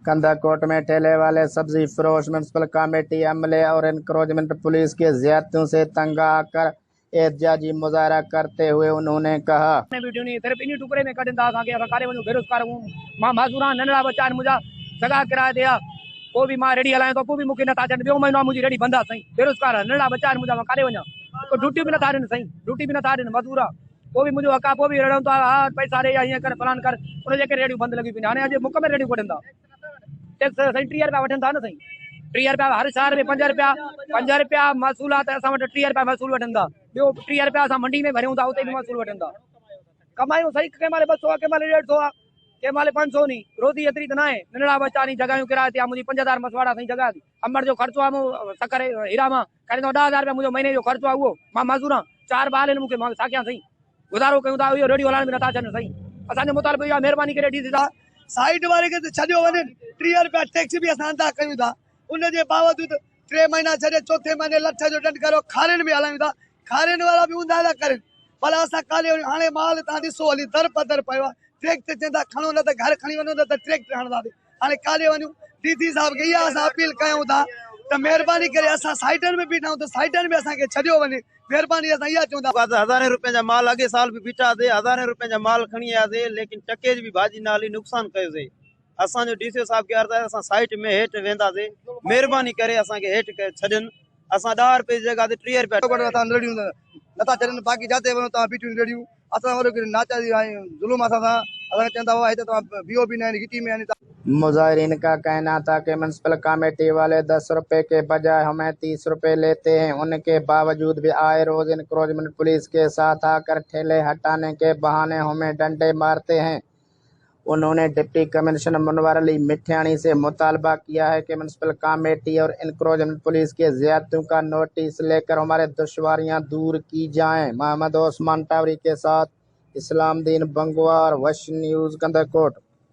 कंधाकोट में ठेले वाले सब्जी फरोश म्यूनसिपल कमेटी अमले और इंक्रोचमेंट पुलिस के ज्यादतियों से तंग आकर एहतजाजी मुजाहरा करते हुए उन्होंने कहा। ۾ به ڏني صرف انهي ٽڪري ۾ ڪڍن ٿا اسان کي اسان ڪاڏي وڃون بيروزگار آهيون مان معذور آهيان ننڍڙا ٻچا آهن منهنجا سڳا ڪرايي تي آ پوء به مان ريڙهي هلايان ٿو پوء به مون کي نٿا ڇڏن ٻيو مهينو آ منهنجي ريڙهي بند آ سائين بيروزگار آهيان ننڍڙا ٻچا آهن منهنجا مان ڪاڏي وڃان ڊيوٽيون به نٿا ڏين سائين ڊيوٽي به نٿا ڏين مزور آ پوء به منهنجو حق آ پوء به رڙن ٿا ها پئسا ڏي يا هيئن ڪر فلان ڪر ان جي ڪري ريڙهيون بند لڳيون پيون آهن هاڻي اڄ مڪمل ريڙهيون ڪڍن ٿا ٽيڪس سائين 30 رپيا وٺن ٿا نه سائين 30 رپيا هر شهر ۾ 5 رپيا 5 رپيا محصول آ ته اسان وٽ 30 رپيا محصول وٺن ٿا ٻيو 30 رپيا اسان منڊي ۾ ڀريون ٿا اتي به محصول وٺن ٿا ڪمايون سائين ڪنهن مهل 200 آ ڪنهن مهل 150 آ ڪنهن مهل 500 ني روزي ايتري ته ناهي ننڍڙا ٻچا ني جڳهيون ڪرايي تي آ منهنجي 5000 مسواڙ آ سائين جڳهه جي امڙ جو خرچو آ مون سکر هيرا مان ڪريندو 10000 رپيا منهنجو مهيني جو خرچو آ اهو مان معذور آهيان چار ٻار آهن مون کي مان ڇا ڪيان سائين گذارو ڪيون ٿا اهو ريڙهيون هلائڻ به نٿا ڇڏن سائين اسان جو مطالبو اهو آهي مهرباني ڪري ڊي سي صاحب سائيڊ واري کي ته ڇڏيو وڃي 30 رپيا ٽيڪس به اسان ادا ڪيون ٿا ان جي باوجود ٽي مهينا ڇڏي چوٿين مهيني لٺ جو ڏنڊ ڪريو کارين به هلايون ٿا کارين وارا به اونڌا ٿا ڪرين ڀلا اسان ڪاڏي وڃون هاڻي مال تان ڏسو هلي در پدر پيو آهي ٽريڪٽر چون ٿا کڻو نه ته گهر کڻي وڃو نه ته ٽريڪٽر هڻنداسين هاڻي ڪاڏي وڃون ڊي سي صاحب کي اها اسان اپيل ڪيون ٿا ته مهرباني ڪري اسان سائيڊن ۾ بيٺا آهيون ته سائيڊن ۾ اسان کي ڇڏيو وڃي مهرباني اسان اها چون ٿا. هزارين روپين جا مال اڳي سال به بيٺا هئاسي هزارين روپين جا مال کڻي آياسي ليڪن ٽڪي جي به ڀاڄي نه هلي نقصان ڪيوسي اسان جو ڊي سي صاحب کي عرض آهي اسان سائيٽ ۾ هيٺ وينداسي مهرباني ڪري اسان کي هيٺ ڇڏين اسان ڏهه روپين جي جڳهه تي 30 روپيا ريڙهيون نٿا ڇڏين باقي جاتي وڃو تان بيٺيون ريڙهيون اسان سان وڏو ڪري ناچاري ۽ ظلم اسان سان اسان کي چون ٿا بابا هتي توهان بيهو به نه هن گهٽي ۾ يعني مظاهرين کا کهنا ٿا ڪه ميونسپل ڪاميٽي والي دس روپي ڪي بجاء همين تيس روپي ليتي هين ان ڪي باوجود ڀي آئي روز انڪروچمينٽ پوليس ڪي ساٿ آڪر ٺيلي هٽاني ڪي بهاني همين ڊنڊي مارتي هين انهون ني ڊپٽي ڪمشنر منور علي مٺياڻي سي مطالبه ڪيا هي ڪه ميونسپل ڪاميٽي اور انڪروچمينٽ پوليس ڪي زيادتيون ڪا نوٽيس ليڪر هماري دشواريان دور ڪي جائين محمد عثمان ٽاوري ڪي ساٿ اسلام دين بنگوار وش نيوز ڪنڌڪوٽ.